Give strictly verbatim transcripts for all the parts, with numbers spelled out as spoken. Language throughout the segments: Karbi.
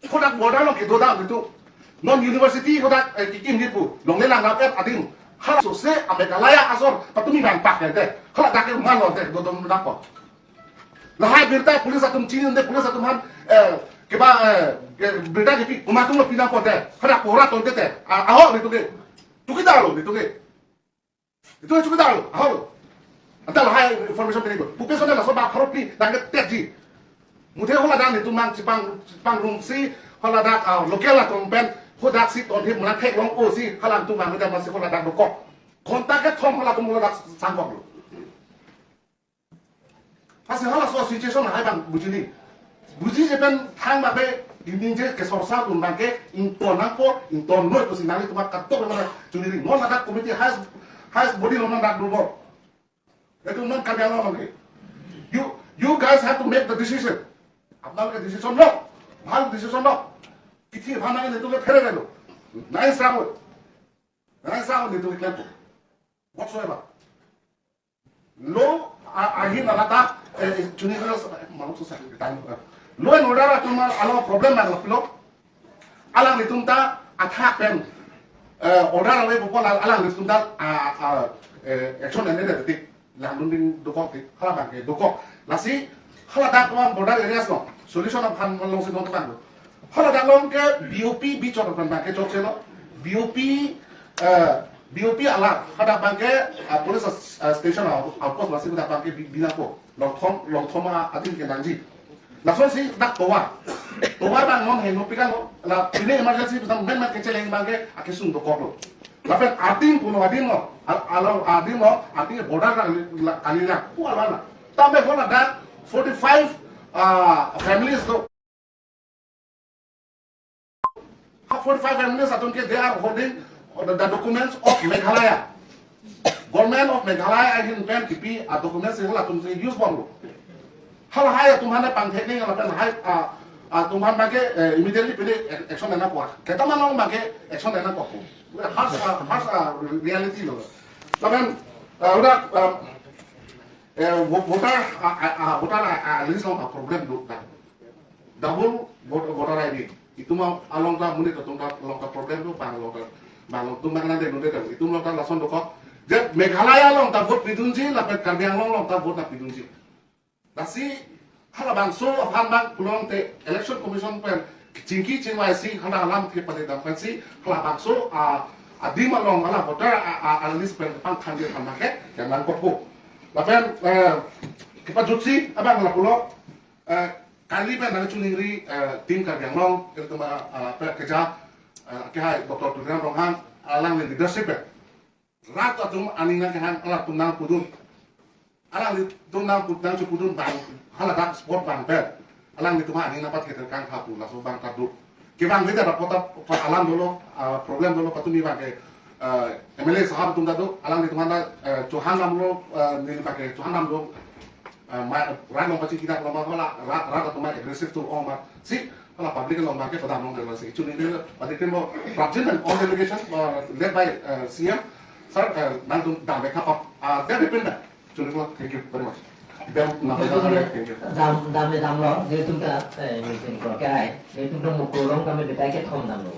Kodak border along kedo dam itu. Non university kodak, eh, kekim di pu. Longle lang nap et adim. Halaso se a-Meghalaya asor patumi bang pak te. Haladak ke man lo te dodom nangpo. Lahai birta police atum chini de police atum han, eh, keba, eh, ke birta kepi. Komat atum lo pinangpo te. Hadak pora tonte te. A, ahok nitu ke. Chowkidar lo nitu ke. Itu chowkidar lo, ahok lo. Anta lahai information pini ko. Pupe sona laso bak harap ni dang ke tet ji. Muthe haladak netum mang chepang, chepangrumsi haladak, ah, local atum pen hadak si tonthip mena theklong-o si halatum mang media masi haladak dokok. Kontak ke thom halatum haladak sangkok lo. Pasi halaso situation hai bang buji ni. Bujije pen thang bang ke ingdingje kesorsa atum bang ke ington nangpo, ingtonnoi pusi nanglitum katok mana chuniri. Non ladak committee highest, highest body lo non dak dulbor. Itu non Karbi Anglong lagi. You, you guys have to make the decision. Apnal ke decision lo. Bhal decision lo. Kithi bhana ke netum ke phere lo. Nai sang. Nai sang netum ke klempo. Whatsoever. Lo, a, ahin alata, eh, eh, chuniri lo, eh, malu susah, eh, tang, eh. Law and order atum along problem nang lo. Alanglitum ta athak pen, eh, order ave pupo la, alanglitum ta, ah, ah, eh, action ene de tik, langdun ding dokok tik, hala bang ke dokok. Lasi, haladak along border areas lo, solution aphan alongsi non tang lo. Haladak along ke B O P bichot aphan bang ke chokche lo. B O P, eh, B O P alar, hadak bang ke, ah, police, ah, station out-, outpost lasi hadak bang ke bi-, binangpo. Longthom, longthom a-, adim ke nangji. Lasonsi dak tovar. Tovar bang non heno pikang lo. La pine emergency bisa men men kecheleng bang ke akesung dokok lo. Lapen adim puno adim lo. Al-, alo adim lo, adim border kali la, kali la, ku ala la. Tame haladak forty-five, ah, families do. Ha forty-five families atum ke they are holding the, the documents of Meghalaya. Government of Meghalaya ahin pen kipi a-documents si halatum si use bomlo. Halahai atum aphan pangthek ni lapen hai, ah, atum aphan bang ke, eh, immediately pili ac-, action nangpo. Keta manong bang ke action nangpo. Harsh, ah, harsh, ah, reality lo. Lapen, ah, udah, ah, eh, vo-, voter, ah, ah, ah, voter, ah, ah, list along problem do dak. Double vote, voter I D. Itum along ta monit atum ta along ta problem do, bang along ta, bang along atum bang nang de nang de, itum along ta lason dokok. Je Meghalaya along ta vote pidunji, lapen Karbi Anglong along ta vote nangpidunji. Lasi halabangso aphan bang pulote Election Commission pen chingki chingvaisi hala alam ke pale dam pensi halabangso a, adim along hala voter a, a, a list pen pangthangji aphan ke yang nangkokpo. Lapen, eh, kepajutsi abang lapulo, eh, kali pen nangchuningri, eh, Team Karbi Anglong, kali tema, eh, pe keja, eh, kehai Doctor Tuliram Ronghang, alangli leadership pen rat atum aning nangkehang, alangtum nangpudun. Alanglitum nangpud-, nangchepudun bang, haladak spot bang pen. Alanglitum aning nangpatheter kangtha pu, laso bang ta do. Kevang kita dapat ap-, alam dolo, ah, problem dolo, patumi bang ke, ah, M L A sahab atum ta do, alanglitum anta, eh, chohan damlo, eh, neli bang ke chohan damlo, eh, ma, rat along pachini kita along bang hala, rat, rat atum aggressive tu ong bang. Si, hala public along bang ke padam long delo si. Chuni delo, pati tim lo, Prabjit and all delegation, uh, led by, uh, C M, sir, uh, nangtum dam bek kapap, uh, dia depend na. Chuni lo, thank you very much. Dam, na, thank you. Dam, dam, damlo, dia tum ta, eh, meeting ko, kai. Dia tum ta Mukul along kami betai kethom damlo.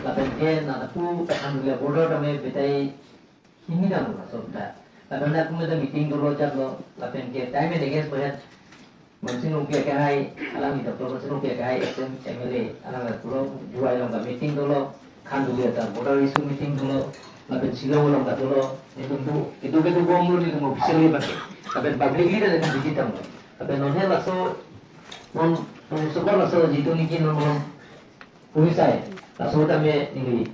Lapen ke na pu, alhamdulillah, border kami betai hini damlo, so ta. Lapen dak kami ta meeting dolo chaklo, lapen ke time and again ko ya. Mansing Rongpi akehai, alangli Doctor Mansing Rongpi akehai, S M, M L A, alangli pulo, Juai along ta meeting dolo, Khanduli ta border issue meeting dolo, lapen Shillong along ta dolo, netum tu, itu ke tu bomlo netum officially bang. Lapen publicly ta netum visit damlo. Lapen non he laso, non, non sukor laso jitu niki non, non, pulisai, laso tame neli.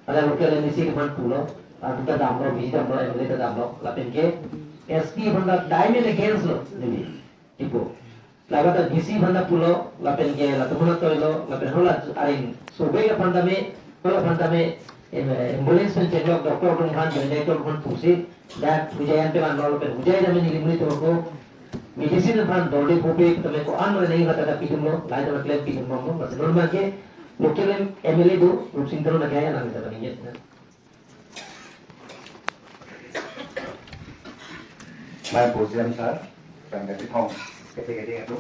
Ada local M A C aphan pulo, adu ta damlo, visit damlo, M L A ta damlo, lapen ke, S P aphan ta time and again lo, neli. Ipo. Laga ta D C aphan ta pulo, lapen ke latum aphan ta toilo, lapen hala aring sobe aphan tame, hala aphan tame, em, ambulance pen cheklok, doctor atum aphan, joint doctor aphan pusi, dak Hojai an pen anlo, lapen Hojai tame neli monit atum ako, medicine aphan, dorde pope, tame ko-an lo nai kata ta pidunlo, lahai tame klem pidun bomlo, lapen non bang ke, local M-, M L A do, Rupsing Teron akehai, alang ta tame yet na. Mai Bojiam sir, dan dari Thong, kete-kete itu.